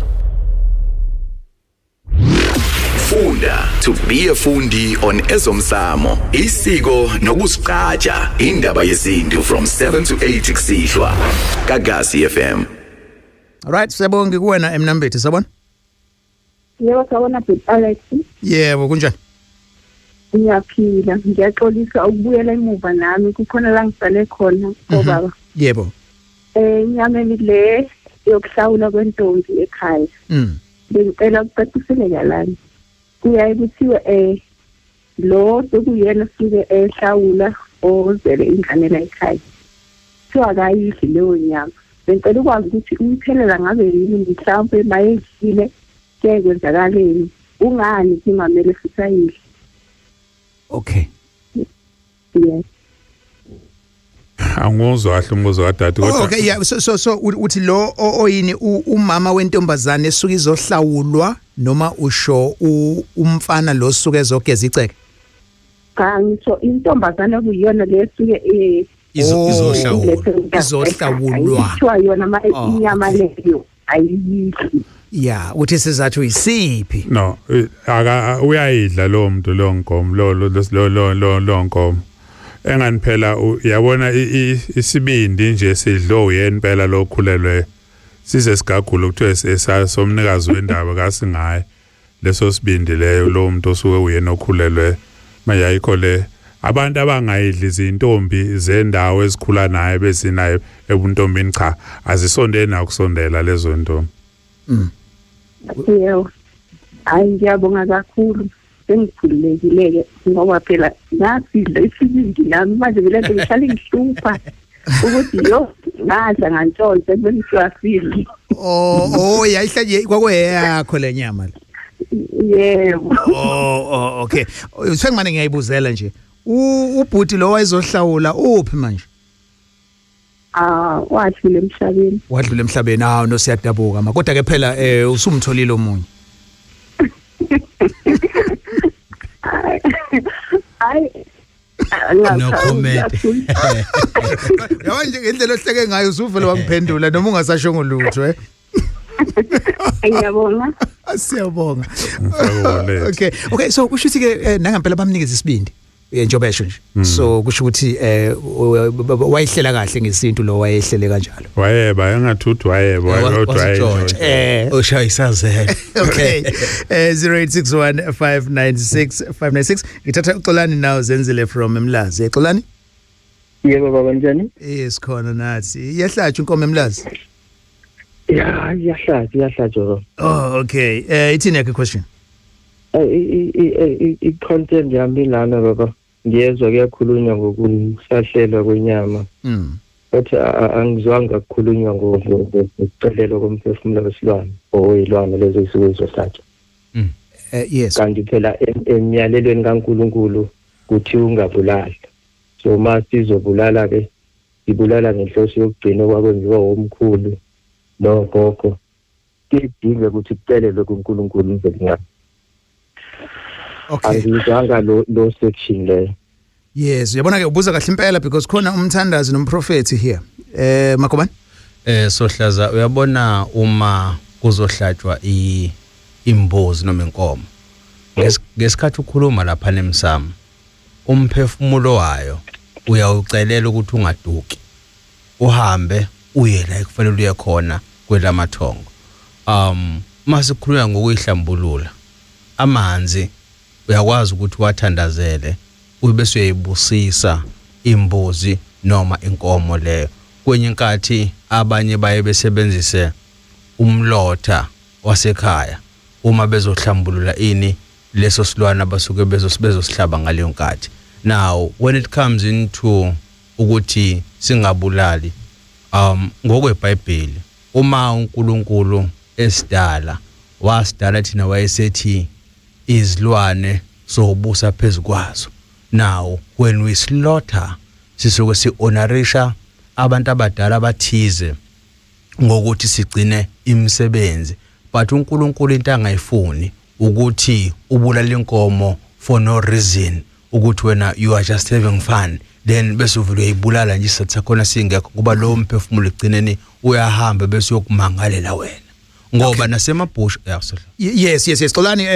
Funda to be a fundi on ezomsamo, isiko nokusiqaja, indaba yesintu from 7 to 8 kusihlwa. Gagasi FM. Alright, siyabonga kuwena emnambithi, sabona? Yebo, sawubona bhuti Alex. Yebo, kunjani? Ngiyaphila, ngiyaxolisa ukubuyela emuva nami, kukhona la ngisale khona kobaba. Enyameni le yokuhlawula kwentombi ekhaya. Bengicela ukucaciseleka lana. Kuyaye kuthiwe lo sekuyena suke ehlawula ozele ingane la ekhaya. Kuthiwa akayidli leyo nyama. Bengicela ukwazi ukuthi umthelela ngabe yini, mhlawumbe mayedlile ke kwenzakaleni, ungani kungamele futhi ayidle? Okay. Yes. Anguzwa kahle umbuzo kadade Oh, kodwa okay, yeah, so uthi lo oyini umama wentombazane esuke izohlawulwa noma usho umfana lo suke ezogeza iceke? Cha, ngisho intombazane kuyiyona lesuke Izohlawulwa. Izohlawulwa. Kuthiwa yona ma Oh, inyama leyo ayidli. Yeah, uthi sizathu isiphi? No, aka uyayidla lo muntu lo nkomo lo lo lo lo lo lo nkomo. Engani phela uyabona isibindi nje sidlo uyena phela lo khulelwe, size sigagula kuthiwe esasomnikazi wendaba kasingaye leso sibindi leyo lo muntu osuke uyena okhulelwe. Manje ayikho le abantu abangayidli izintombi zendawo ezikhula naye bezinayo ebuntombini, cha, azisondeli nakusondela lezo ntombi. Yebo. Hayi, ngiyabonga kakhulu. Sengikhululekile-ke ngoba phela ngasidla isibindi nami, manje vele nto ngihlale ngihlupha ukuthi yo ngadla ngantshontsha ekubeni kuthiwa sidli. Oh, yayihlaje kwakuyeyakho le nyama le. Yebo. Oh, okay. Sengimane ngiyayibuzela nje. Ubhuti lo wayezohlawula uphi manje? Ah, wadlula emhlabeni. Wadlula emhlabeni. Ah, no, siyadabuka ma. Kodwa ke phela usumtholile omunye. Hayi. No comment. Yabo nje ngendlela ohleke ngayo usuvele wangiphendula noma ungasasho ngolutho. Ngiyabonga. Siyabonga. Mfako. Okay, so kusho ukuthi ke nangempela bamnikeza isibindi. Njengoba esho nje. So kusho ukuthi wayihlela kahle ngesintu lo, wayehlele kanjalo. Wayeba engathi uthi wayeba kodwa Wasitshontsha. Ushaya isazela. Okay. 0861596596, ngithatha uXolani now, Zenzile from Emlazi. Xolani? Yebo baba, njani? Yes, khona nathi. Iyahlatshwa inkomo eMlazi? Ya, iyahlatshwa, iyahlatshwa baba. Oh, okay. Ithini yakhe question? I-content yami lana baba. Ngiyezwa kuyakhulunywa ngokusahlelwa kwenyama. But angizwanga kukhulunywa ngokucelelwa komphefumulo wesilwane owezilwane lezo ezisuke zizohlatshwa. Yes. Kanti phela emyalelweni kaNkuluNkulu kuthi ungabulali. So uma sizobulala ke sibulala ngenhloso yokugcina okwakwenziwa omkhulu nogogo. Kudinga ukuthi kucelelwe kuNkulunkulu imvelo. Okay. Angizwanga lo section leyo. Yes, uyabona ke, ubuza kahle impela because khona umthandazi nomprofeti here. Magubane? Sohlaza, uyabona uma kuzohlatshwa imbuzi noma inkomo, ngesikhathi ukhuluma lapha nemsamo, umphefumulo wayo uyawucelela ukuthi ungaduki, uhambe uye la ekufanele uye khona kwelamathongo. Masikhuluma ngokuyihlambulula, amanzi uyakwazi ukuthi wathandazele, ubese uyayibusisa imbuzi noma inkomo leyo. Kwenye inkathi abanye baye besebenzise umlotha wasekhaya uma bezohlambulula ini leso silwana abasuke bezosihlaba ngaleyo nkathi. Now when it comes into ukuthi singabulali, ngokweBhayibheli, uma uNkulunkulu esidala, wasidala thina, wayesethi izilwane sobusa phezukwazo. Now when we slaughter, sisuke si-honorisha abantu abadala abathize ngokuthi sigcine imisebenzi, but uNkulunkulu into angayifuni ukuthi ubulala inkomo for no reason, ukuthi wena you are just having fun, then bese uvule uyayibulala nje isizathu sakhona singekho, kuba lo mphefumulo egcineni uyahamba bese uyokumangalela wena, ngoba nasemabhusha yasohla. Yes, Xolani,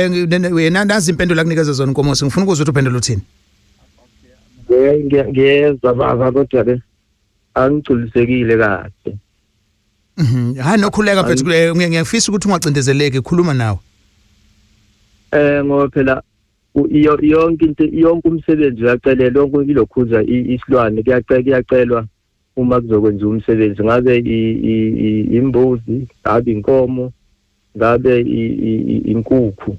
wena nazi impendulo akunikeza zona Nkomosi, ngifuna ukuzwa ukuthi uphendula uthini. Ngiyezwa baba, kodwa ke angigculisekile kahle. Hayi, nokhuleka mfethu, ngiyafisa ukuthi ungacindezeleki, khuluma nawe. Ngoba phela yonke into, yonke umsebenzi uyacelelwa, yonke ilokhuza isilwane kuyacelwa uma kuzokwenziwa umsebenzi, ngabe imbuzi, ngabe inkomo, ngabe inkukhu,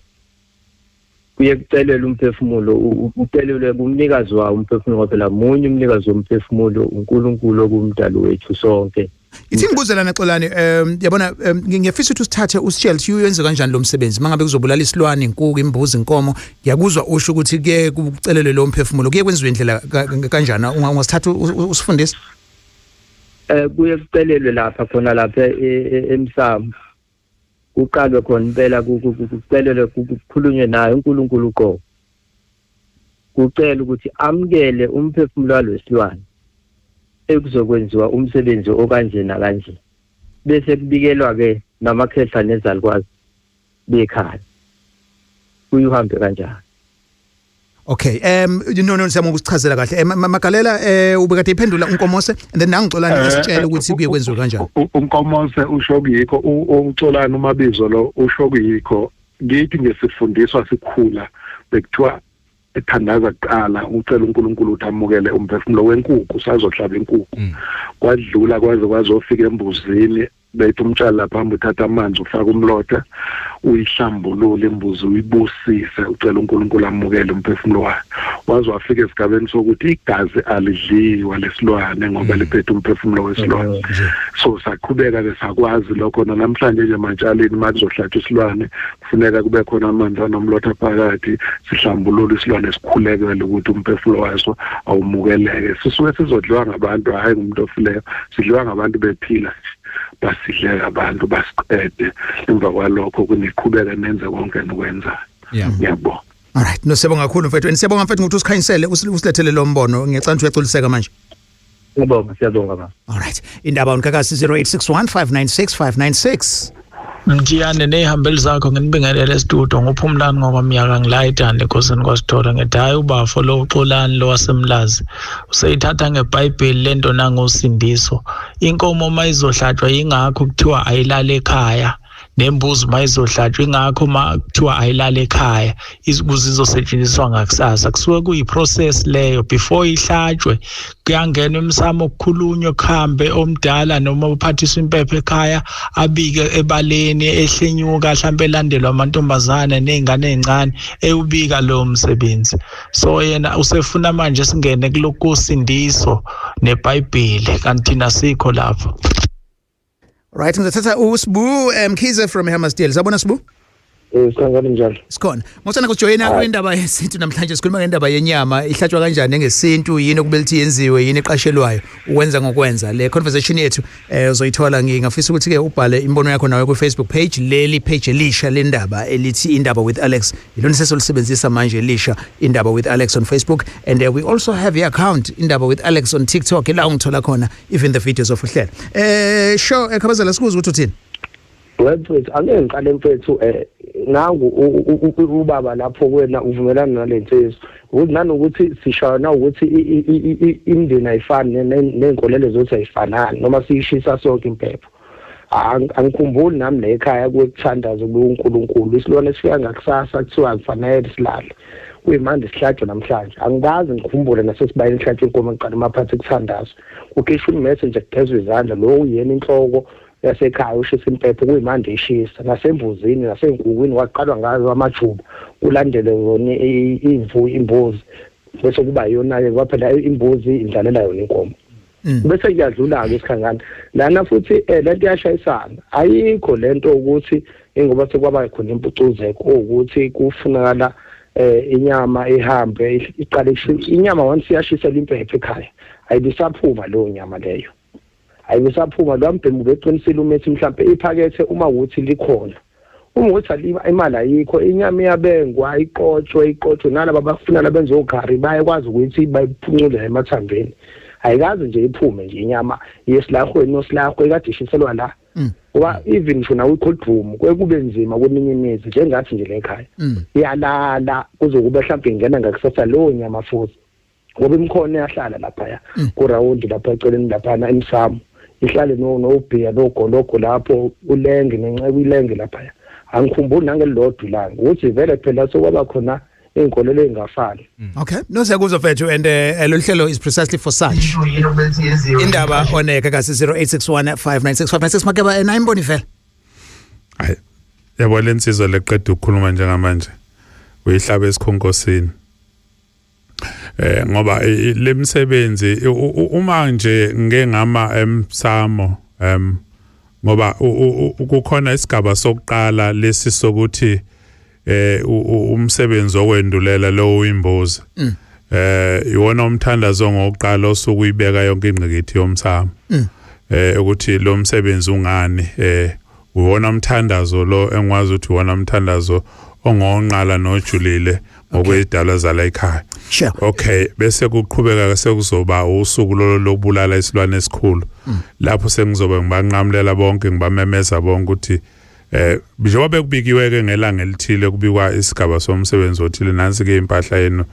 kuye kucelelwe umphefumulo, ucelelwe kumnikazi wawo umphefumulo, ngoba phela munye umnikazi womphefumulo, uNkulunkulu okumdali wethu sonke. Ithi ngibuze lana Xolani, yabona, ngiyafisa ukuthi usithathe usitshele ukuthi uyenze kanjani lo msebenzi mangabe kuzobulala isilwane, inkukhu, imbuzi, inkomo. Ngiyakuzwa usho ukuthi kuye kucelelwe lo mphefumulo, kuye kwenziwe indlela kanjani? Ungasithatha usifundise? Kuye kucelelwe lapha khona lapha emsamo, kuqalwe khona impela, kucelelwe, kukhulunywe naye uNkulunkulu uqobo, kucela ukuthi amukele umphefumulo walesilwane ekuzokwenziwa umsebenzi okanje nakanje, bese kubikelwa ke namakhehla nezalukwazi bekhaya, kuyuhambe kanjani. Okay, no, siyabonga ukusichazela kahle. Magalela, ubekade iphendula uNkomose and then nangixolani esitshela ukuthi kuye kwenziwe kanjani. UNkomose usho kuyikho, uXolani umabizo lo usho kuyikho. Ngithi ngesifundiswa sikhula bekuthiwa ethandaza kuqala ucela uNkulunkulu ukuthi amukele umphefumulo wenkukhu, sazohlaba inkukhu. Kwadlula kwaze kwazofika embuzini, bethi umtshali lapha hamba uthatha amanzi ufake umlotha uyihlambulule imbuzi, uyibusise, ucela uNkulunkulu amukele umphefumulo wayo. Waze wafika esigabeni sokuthi igazi alidliwa lesilwane ngoba liphethe umphefumulo wesilwane. So saqhubeka ke sakwazi lokho namhlanje nje ematshaleni uma kuzohlatshwa isilwane kufuneka kube khona amanzi anomlotha phakathi, sihlambulule isilwane, sikhulekele ukuthi umphefumulo waso awumukeleke. Sisuke sizodliwa ngabantu, hhayi ngumuntu ofileyo, sidliwa ngabantu bephila nje, basidleka abantu basiqede. Emva kwalokho kuniqhubeka nenze konke enikwenzayo. Ngiyabonga. Alright, no, siyabonga kakhulu mfethu. And siyabonga mfethu ukuthi usikhanyisele, usilethele lo mbono. Ngiyacela ukuthi uyagculiseka manje. Ngiyabonga, siyabonga baba. Alright. Indaba unkakasi 0861596596. Mjiyane ney'hambeli zakho, nginibingelele esitudio ngophumlani ngoba mnyaka ngilayitane enkosini kwasithola. Ngithi hhayi, ubafo lo uXolani lo wasemlazi useyithatha ngebhayibheli lento nangosindiso. Inkomo uma izohlatshwa yingakho kuthiwa ayilale ekhaya, nembuzi uma izohlatshwa ingakho uma kuthiwa ayilale ekhaya, ukuze izosetshenziswa ngakusasa. Kusuke kuyi-process leyo before ihlatshwe, kuyangenwa emsamo, kukhulunywe, kuhambe omdala noma uphathiswa impepho ekhaya, abike ebaleni ehlenyuka, hlampe elandelwa amantombazane ney'ngane ey'ncane, ewubika lowo msebenzi. So yena usefuna manje singene kulokhu kosindiso nebhayibheli, kanti thina sikho lapho. Right, ngizothatha uSibu Mkhize from Hammersdale. Sabona Sibu? Sikhangane njalo. Sikhona. Ngosana kujoyina kwindaba yesintu namhlanje, sikhuluma ngendaba yenyama ihlatshwa kanjani ngesintu, yini okumele ukuthi yenziwe, yini eqashelwayo ukwenza ngokwenza. Le conversation yethu uzoyithola, ngingafisa ukuthi ke ubhale imbono yakho nawe ku Facebook page, leli page elisha lendaba elithi Indaba with Alex. Ilona sesolisebenzisa manje elisha, Indaba with Alex on Facebook, and we also have your account Indaba with Alex on TikTok, ila ungithola khona even the videos of uhlelo. Sure, Khabazela, sikuze ukuthi uthini? Mfethu, ake ngiqale mfethu, nangu ubaba lapho kuwena uvumelana nalensizwa ukuthi nanokuthi sishaya ukuthi imindeni ayifani nezinkolelo zokuthi ayifanani, noma siyishisa sonke impepho. Angikhumbuli nami la ekhaya kwekuthandaza kuNkulunkulu, isilwane sifika ngakusasa kuthiwa akufanele silale, kuyimanje sihlatshwe namhlanje. Angikaze ngikhumbule nasesibayeni sihlatshwe inkomo eqala maphathi kuthandazwa, kukhishwa imessage kugezwe izandla, lo uyena inhloko yasekhaya ushisa impepho, kuyimanje ishisa nasembuzini nasenkukwini kwaqalwa ngazo amajuba, kulandele yona imvu imbuzi, bese kuba iyona-ke kwaphela imbuzi indlalela yona inkomo. Bese kuyadlula-ke isikhangane lana futhi lento iyashayisana, ayikho lento ukuthi ingoba sekwaba khona impucuzeko ukuthi kufunakala inyama ihambe iqale inyama once iyashisela impepho ekhaya ayibisaphuma leyo nyama leyo, ayibisaphuma. Lo mbhemu beqinisile umethi mhlambe iphakethe uma ukuthi likhona, uma ukuthi imali ayikho inyama iyabengwa iqotshwe nalabo abafuna labenze ogari bayakwazi ukuthi bayiphuncule emathambeni, ayikazi nje iphume nje inyama yesilahweni nosilahwe ekade ishiselwa la, ngoba even ngisho nawe i-cold room kube nzima kweminye imizi njengathi nje lekhaya iyalala kuzokuba mhlawumbe ingena ngakusasa leyo nyama futhi, ngoba imikhono iyahlala laphaya kurawundi lapha eceleni laphana emsamo, ihlale nobhiya nogologo lapho ulenge nenceke ilenge laphaya. Angikhumbuli nangelilodwa ilanga ukuthi vele phela sokwaba khona inkolelo engafani. Okay, no siyakuzwa mfethu, and lolu hlelo is precisely for such. Indaba oneka kasi 0861596596 Makeba nayimboni vele. Hayi, yabo lensizwa leqeda ukukhuluma njengamanje uyihlaba esikhonkosini. Ngoba lemsebenzi uma nje ngeke ngama emsamo ngoba kukhona isigaba sokuqala lesi sokuthi umsebenzi okwendulela lo uyimbuzi iwona umthandazo ngokuqala osuku uyibeka yonke ingqikithi yomsamo ukuthi lo msebenzi ungani, uwona umthandazo lo engwazi ukuthi uwona umthandazo ongonqala nojulile ngokwedalwa zala ekhaya. Sure. Okay, bese kuqhubeka sekuzoba usuku lolo lokubulala isilwane esikhulu, lapho sengizobe ngibanqamulela bonke ngibamemeza bonke ukuthi njengoba bekubikiwe ke ngelanga elithile kubikwa isigaba somsebenzi othile, nansi ke impahla yenu,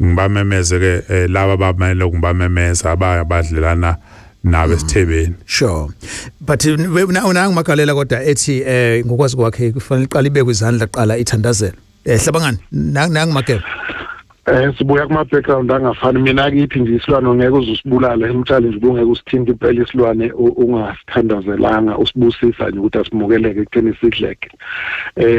ngibamemeze ke laba abamele ngibamemeza abadlelana nabe esithebeni. Sure, but unangu Magalela kodwa ethi ngokwazi kwakhe kufanele iqale ibekwe izandla qala ithandazelo. Hlabangani nangu Mageba. Sibuya kuma background angafani. Mina kithi nje isilwane ngeke uzusibulala emtshali nje ubungeke usithinte impela isilwane ungasithandazelanga usibusisa nje ukuthi asimukeleke ekutheni sidleke.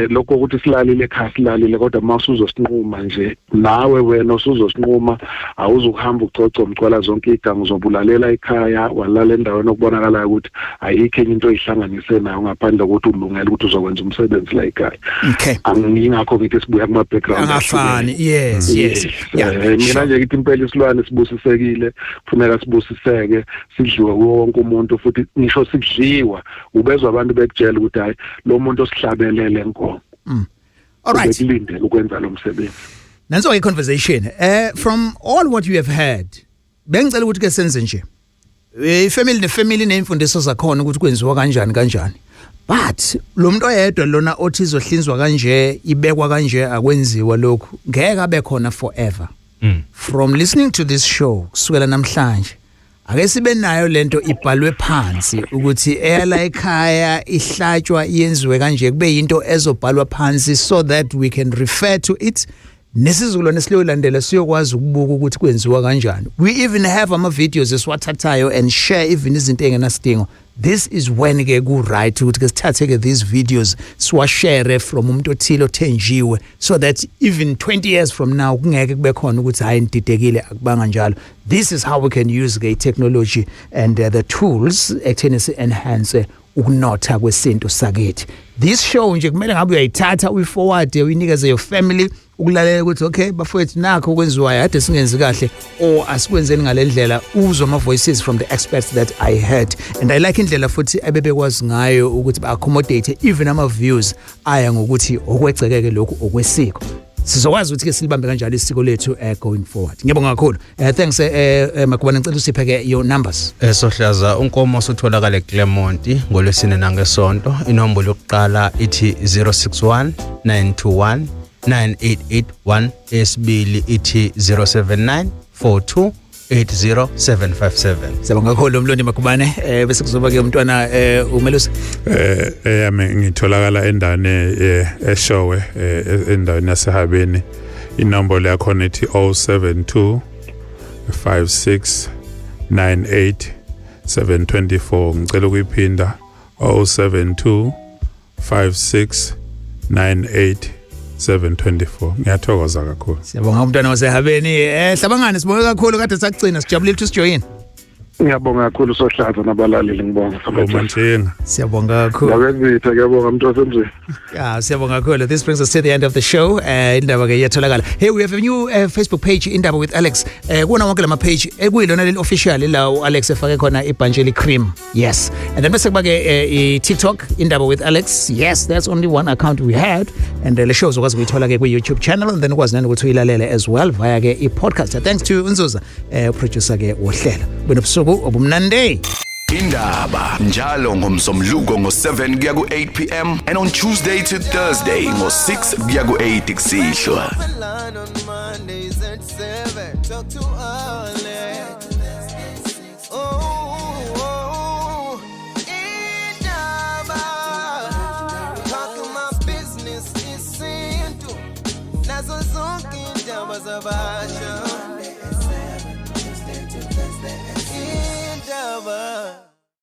Lokho ukuthi silalile ekhaya silalile, kodwa uma usuzosinquma nje nawe wena usuzosinquma awuzukuhamba ucoco umgcwala zonke iganga, uzobulalela ekhaya walala endaweni okubonakalayo ukuthi ayikho enye into oyihlanganise nayo ngaphandle kokuthi ulungele ukuthi uzokwenza umsebenzi la ekhaya. Okay, angingakho ngithi sibuya kuma background angafani. Yes. Mina nje ngithi impela isilwane sibusisekile, kufuneka sibusiseke sidliwe wonke umuntu, futhi ngisho sidliwa ubezwa abantu bekutshela ukuthi hayi lo muntu osihlabelele inkomo. All right, ukulindela ukwenza lo msebenzi. Nanso i conversation from all what you have heard, bengicela ukuthi ke senze nje ifamily nefamily nemfundiso zakhona ukuthi kwenziwa kanjani kanjani, but lo muntu oyedwa lona othi izohlinzwa kanje ibekwa kanje akwenziwa lokhu ngeke abe khona forever. From listening to this show kusukela namhlanje ake sibe nayo lento ibhalwe phansi ukuthi eyala ekhaya ihlatshwa yenziwe kanje, kube into ezobhalwa phansi so that we can refer to it, nesizukulwane siyolandela siyokwazi ukubuka ukuthi kwenziwa kanjani. We even have ama videos esiwathathayo and share even izinto engenasidingo. This is when ke ku right ukuthi ke sithathe ke these videos siwashare from umuntu othile othenjiwe, so that even 20 years from now kungeke kube khona ukuthi hayi nididekile akubanga njalo. This is how we can use ke technology and the tools ekutheni si enhance ukunotha kwesintu sakithi. This show nje kumele ngabe uyayithatha uyiforward, uyinikeze your family ukulalela ukuthi okay bafowethu, nakho okwenziwayo ade singenzi kahle or asikwenzeni ngale ndlela. Uzwe ama voices from the experts that I heard, and I like indlela futhi ebebekwazi ngayo ukuthi ba-accommodate even ama views aya ngokuthi okwegcekeke lokhu okwesiko. Sizokwazi ukuthi ke silibambe kanjalo isiko lethu going forward. Ngiyabonga kakhulu. Thanks Magubane, ngicela usiphe ke your numbers. Sohlaza, unkomo sotholakala eClermont ngolwesine nangesonto. Inombolo yokuqala ithi 061 921 9881, esibili ithi 079 42 80757. Siyabonga kakhulu, Mlondi Magubane. Bese kuzoba ke umntwana uMelusi. Eyami ngitholakala endaweni eShowe, endaweni yaseHabeni. Inombolo yakhona ithi 072 56 98 724. Ngicela ukuyiphinda, 072 56 98 724. Ngiyathokoza kakhulu. Siyabonga umntwana waseHabeni. Hlabangane, sibonge kakhulu, kade sakugcina, sijabulile ukuthi usijoyine. Ngiyabonga kakhulu Sohlaza nabalaleli, ngibonga. Umantshinga. Siyabonga kakhulu. Ngiyabenzitha, ngiyabonga mntu wasemzini. Yeah, siyabonga kakhulu. This brings us to the end of the show. Indaba ke iyatholakala. Hey, we have a new Facebook page, Indaba with Alex. Kuwona wonke lama page ekuyilona leli official la uAlex efake khona ibhantshi cream. Yes. And then bese kuba ke i TikTok, Indaba with Alex. Yes, that's only one account we had. And le show uzokwazi ukuyithola ke ku YouTube channel and then ukwazi nanokuthi uyilalele as well via ke i podcast. Thanks to Unzuza, producer ke wohlelo. Benobusuku obumnandi. Indaba njalo ngomsombuluko ngo7 kuya ku8 pm and on Tuesday to Thursday ngo6 kuya ku8 kusihlwa. Line on Mondays at 7. Talk to Alex. Oh, Indaba. Talking my business isintu. Nazo zonke indaba zabasha. Indaba.